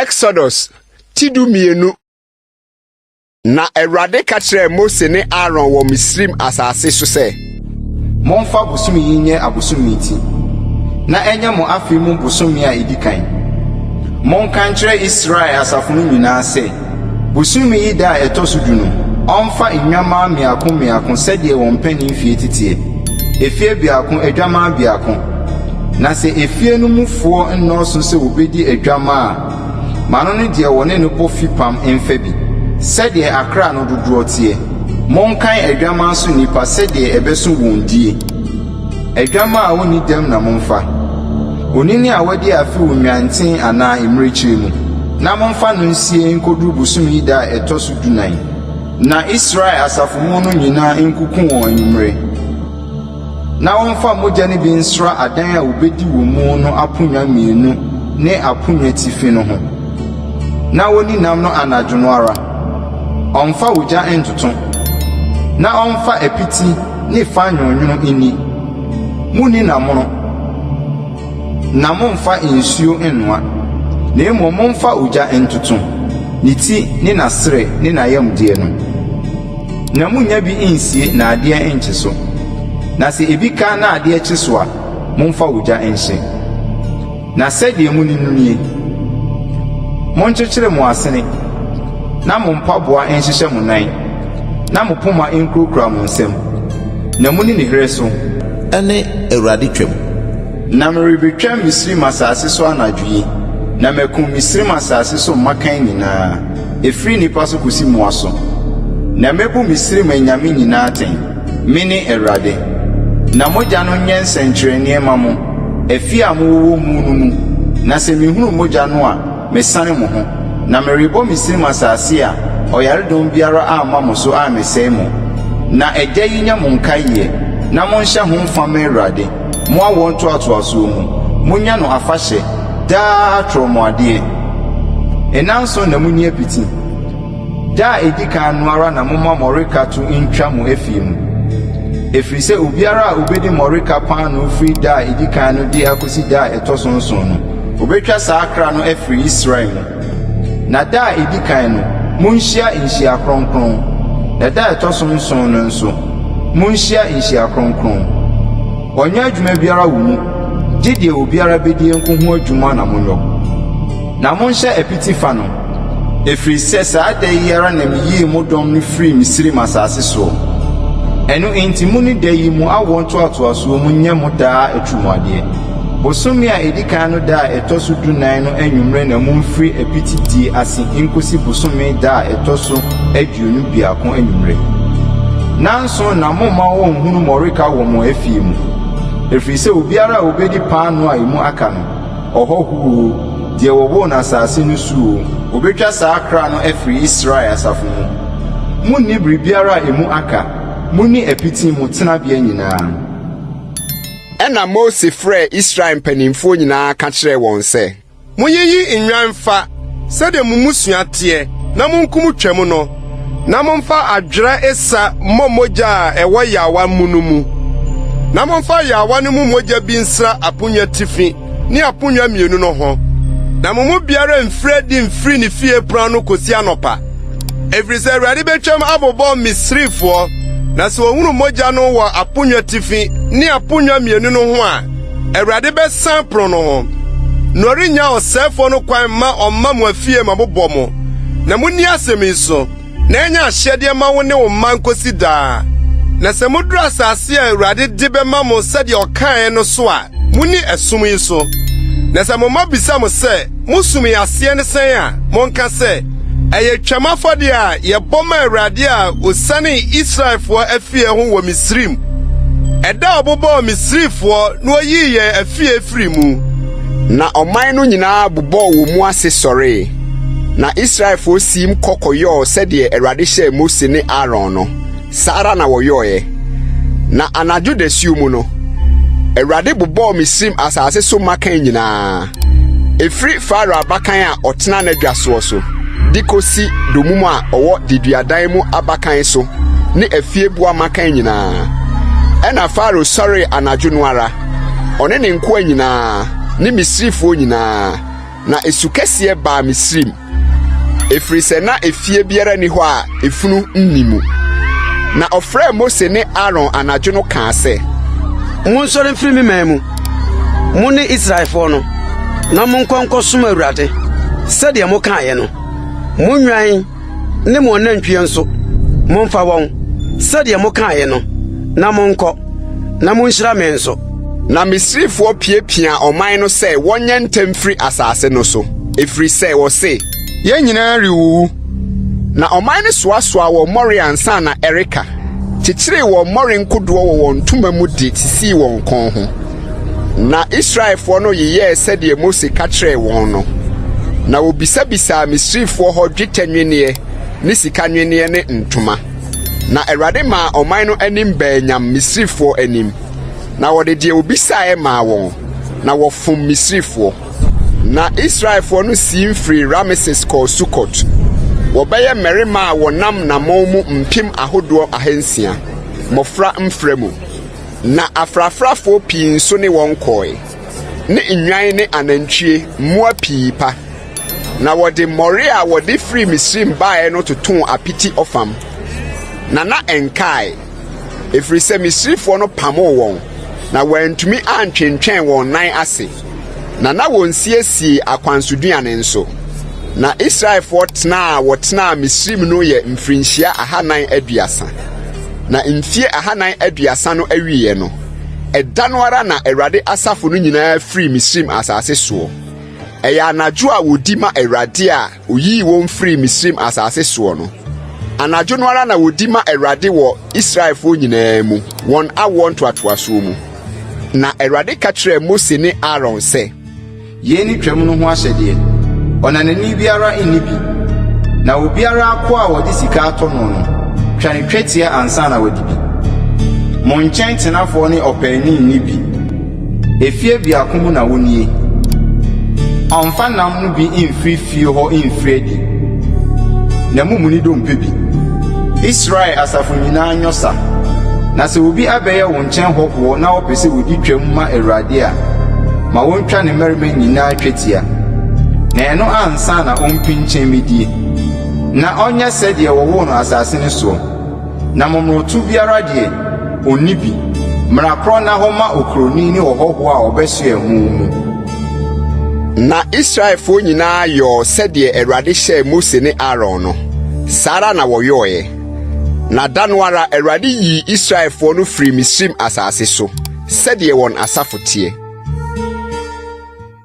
Exodus ti 12. Na Awurade ka kyerɛɛ Mose ne Aaron wɔ Misraim asase so sɛ, Momfa bosome yi nyɛ abosome ti, na ɛnyɛ mo afe mu bosome a edi kan. Monka nkyerɛ Israel asafo no nyinaa sɛ, bosome yi da a ɛtɔ so du no, ɔmfa nnwammaa mmiako mmiako sɛdeɛ wɔn mpanin mfie teteɛ, efie biako adwammaa biako. Na sɛ efie no mufoɔ nnɔɔso sɛ wobedi adwammaa a, ma no ne deɛ wɔne no bɔ fipam mfa bi, sɛdeɛ akra no dodoɔ teɛ. Monkan adwammaa so nnipa sɛdeɛ ɛbɛso wɔn die. Adwammaa a onni dɛm na momfa, onini a wadi afe wɔ nnwanten anaa mmirekyie mu, na momfa no nsie nkoduru bosome yi da a ɛtɔ so 14. Na Israel asafo mu no nyinaa nkuku wɔn anwummere, na wɔmfa mogya no bi nsra adan a wobedi wɔ mu no aponnwa mmienu ne aponnwa tifi no ho. Na wonni nam no anadwo no ara. Ɔmfa ogya ntoto, na ɔmfa apiti ne fa nwononwono nni. Munni nam no, na mommfa nsuo nnoa, na mmom momfa ogya ntoto, ne ti ne n'asrɛ ne n'ayamdeɛ no. Na munnya bi nsie na adeɛ nkye so. Na sɛ ebi ka na adeɛ kye so a, momfa ogya nhye. Na sɛdeɛ munni no nie: Monkyekyere mo asene, na mo mpaboa nhyehyɛ mo nan, na mo poma nkurakura mo nsam, na munni ne herɛ so. Ne Awurade Twam. Na merebetwa Misraim asase so anadwo yi, na makum Misraim asase so mmakan nyinaa, ɛfiri nnipa so kosi mmoa so. Na mebu Misraim anyame nyinaa atɛn. Mene Awurade. Na mogya no nyɛ nsɛnkyerɛnneɛ mma mo, afie a mowowɔ mu no mu, na sɛ mihunu mogya no a, mesane mo ho. Na merebɔ Misraim asase a ɔyaredɔm biara amma mo so ammɛsɛe mo. Na ɛda yi nyɛ mo nkaeɛ, na monhyɛ ho mfa mma Awurade, mo awoɔ ntoatoasoɔ mu. Monyɛ no afahyɛ, daa atorɔmuadeɛ. Nnanson na munni apiti. Da a edi kan no ara na momma mmɔreka to ntwa mo afie mu, ɛfiri sɛ obiara a obedi mmɔreka paanoo firi da a edi kan no de akosi da a ɛtɔ so nson no, obetwa saa kra no afiri Israel mu. Na da a edi kan no, munhyia nhyia kronkron, na da a ɛtɔ so nson no nso, munhyia nhyia kronkron. Wɔnyɛ adwuma biara wɔ mu, gye deɛ obiara bedie nko ho adwuma na monyɔ. Na monhyɛ apiti fa no, ɛfiri sɛ saa da yi ara na meyii mo dɔm no firii Misraim asase soɔ. Ɛno enti monni da yi mo awoɔ ntoatoasoɔ mu nyɛ mo daa atirimuadeɛ. Bosome a ɛdi kan no da a ɛtɔ so 14 no anwummerɛ na momfiri apitidie ase nkɔsi bosome da a ɛtɔ so 21 anwummerɛ. Nnanson na momma wɔnhunu mmɔreka wɔ mo afie mu, ɛfiri sɛ obiara a ɔbɛdi paanoo a emu aka no, ɔhɔho oo, deɛ wɔwoo no asase no so oo, wɔbɛtwa saa kra no afiri Israel asafo mu. Monni biribiara a emu aka, monni apiti mo tenabea nyinaa. Ɛnna Mose frɛɛ Israel mpanimfoɔ nyinaa ka kyerɛɛ wɔn sɛ. Munyiyi nnwan mfa, sɛdeɛ mo mmusua teɛ, na munkum Twam no, na momfa adwerɛ esa mmɔ mogya a ɛwɔ yaawa mu no mu. Na momfa yaawa no mu mogya bi nsra aponnwa tifi ne aponnwa mmienu no ho. Na mo mu biara mfiri adi mfiri ne fie pon ano kosi anɔpa. Ɛfiri sɛ Awurade betwam abobɔ Misrifoɔ, na sɛ ohunu mogya no wɔ aponnwa tifi ne aponnwa mmienu no ho a, Awurade bɛsan pono no ho, na ɔrennya ɔsɛefoɔ no kwan mma ɔmma mo afie mmɛbobɔ mo. Na munni asɛm yi so, na ɛnyɛ ahyɛdeɛ mma wo ne wo mma nkosi daa. Na sɛ muduru asase a Awurade de bɛma mo sɛdeɛ ɔkaeɛ no so a, munni ɛsom yi so. Na sɛ mo mma bisa mo sɛ, 'Mo som yi aseɛ ne sɛn a, monka sɛ, 'Ɛyɛ Twam afɔdeɛ a yɛbɔ ma Awurade a osianee Israelfoɔ afie ho wɔ Misraim, ɛda a ɔbobɔɔ Misrifoɔ na oyii yɛn afie firii mu. Na ɔman no nyinaa bobɔɔ wɔn mu ase sɔree. Na Israelfoɔ siim kɔ kɔyɔɔ sɛdeɛ Awurade hyɛɛ Mose ne Aaron no, saa ara na wɔyɔeɛ. Na anadwo dasuo mu no, Awurade bobɔɔ Misraim asase so mmakan nyinaa, ɛfiri Farao abakan a ɔtena n'adwa soɔ so de kɔsi dommum a ɔwɔ deduadan mu abakan so ne afieboa mmakan nyinaa. Ɛnna Farao sɔree anadwo no ara, ɔne ne nkoa nyinaa ne Misrifoɔ nyinaa. Na esu kɛseɛ baa Misraim, ɛfiri sɛ na efie biara nni hɔ a efunu nni mu. Na ɔfrɛɛ Mose ne Aaron anadwo no kaa sɛ. Monsɔre mfiri me man mu, mo ne Israelfoɔ no, na monkɔ nkɔsom Awurade sɛdeɛ mokaeɛ no. Mo nnwan ne mo anantwie nso, momfa wɔn, sɛdeɛ mokaeɛ no, na monkɔ, na monhyira me nso. Na Misrifoɔ piapiaa ɔman no sɛ wɔnyɛ ntɛm mfiri asase no so, ɛfiri sɛ wɔse, Yɛn nyinaa rewuwu. Na ɔman no soasoaa wɔn mmɔre ansa na ɛreka, kyekyeree wɔn mmɔre nkodoɔ wɔ wɔn ntoma mu de sisii wɔn kɔn ho. Na Israelfoɔ no yeyɛɛ sɛdeɛ Mose ka kyerɛɛ wɔn no, na wɔbisabisaa Misrifoɔ hɔ dwetɛ nnwenneɛ ne sika nnwenneɛ ne ntoma. Na Awurade maa ɔman no anim baa nyam Misrifoɔ anim, na wɔde deɛ wɔbisaeɛ maa wɔn, na wɔfom Misrifoɔ. Na Israelfoɔ no siim firii Rameses kɔɔ Sukot. Wɔbɛyɛ mmarima a wɔnam nnamɔn mu mpem ahodoɔ 600, mmɔfra mfra mu. Na afrafrafoɔ pii nso ne wɔn kɔe, ne nnwan ne anantwie, mmoa pii pa. Na wɔde mmɔre a wɔde firii Misraim baeɛ no totoo apiti ɔfam, na na ɛnkae, ɛfiri sɛ Misrifoɔ no pamoo wɔn, na wɔantumi antwentwɛn wɔn nan ase, na na wɔnsiesiee akwansoduane nso. Na Israelfoɔ tena a wɔtenaa Misraim no yɛ mfirinhyia 430. Na mfie 430 no awieeɛ no, ɛda no ara na Awurade asafo no nyinaa firii Misraim asase soɔ. Ɛyɛ anadwo a wɔdi ma Awurade a oyii wɔn firii Misraim asase soɔ no. Anadwo no ara na wɔdi ma Awurade wɔ Israelfoɔ nyinaa mu, wɔn awoɔ ntoatoasoɔ mu. Na Awurade ka kyerɛɛ Mose ne Aaron sɛ, Yei ne Twam no ho ahyɛdeɛ, Ɔnanani biara nni bi, na obiara akoa a wɔde sika atɔ no no, twa no twetia ansa na wadi bi. Mo nkyɛn tenafoɔ ne ɔpaani nni bi. Efie biako mu na wonnie. Ɔmfa nam no bi mfiri fie hɔ mfiri adi, na mummu ne dompe bi. Israel asafo nyinaa nyɔ sa. Na sɛ obi abɛyɛ wo nkyɛn hɔhoɔ na ɔpɛ sɛ ɔdi twam ma Awurade a, ma wɔntwa ne mmarima nyinaa twetia, na ɛno ansa na ɔmpinkyɛn mmedie, na ɔnyɛ sɛdeɛ wɔwoo no asase no soɔ. Na momonoto biara deɛ, ɔnni bi. Mmara korɔ nna hɔ ma okuroni ne ɔhɔhoɔ a ɔbɛsoɛ mo mu. Na Israelfoɔ nyinaa yɔɔ sɛdeɛ Awurade hyɛɛ Mose ne Aaron no, saa ara na wɔyɔeɛ. Na da no ara Awurade yii Israelfoɔ no firii Misraim asase so, sɛdeɛ wɔn asafo teɛ.